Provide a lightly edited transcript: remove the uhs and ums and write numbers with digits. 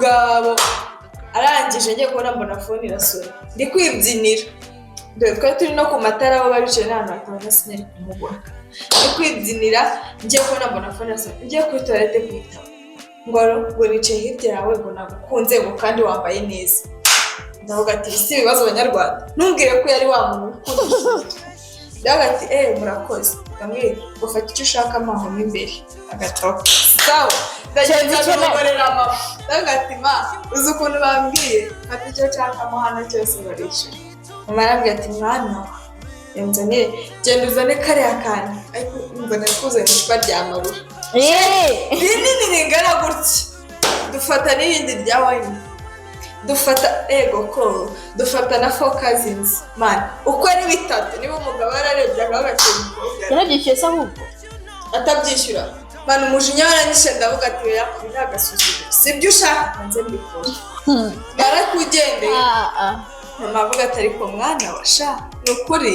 Umugabo arangije, ngiye kubona mbona phone irasona, ndi kwibyinira. Dore twari turi no ku matara aho bari bicaye n'ahantu hatabona, sinari kumubona. Ndi kwibyinira, ngiye kubona mbona phone irasona, ngiye kuri toilette kwitaba, ngo allo, ngo nicaye hirya yawe, ngo nagukunze, ngo kandi wambaye neza. Ndavuga ati: "Si ibibazo Abanyarwanda, ntumbwire ko yari wa muntu ukunda." Ndavuga ati: "Eh, murakoze." Ndamubwira ngo: "Fata icyo ushaka mo aho mo imbere." Agatoka sawa, ndagenda ndamugorera mama. Ndavuga ati: "Ma, uzi ukuntu bambwiye? Fata icyo nshaka mo hano cyose, barishyura." Mama arambwira ati: "Mwana wa, nzanire, genda uzane kariya kantu." Ariko mbona kuzana icupa rya Amarula rinini ringana gutya, dufata n'irindi rya wine, dufata, ego ko dufata na Four Cousins. Man, uko ari bitatu, niba umugabo yararebye akavuga ati: "Umukobwa." Yarabyishyuye se ahubwo? Atabyishyura. Man, umujinya waranyishe. Ndavuga ati: "Oya, ibi ni agasuzuguro, si ibyo ushaka, nze mbikore." Narakugendeye. Ah, ah. Mama avuga ati: "Ariko mwana wa sha, ni ukuri."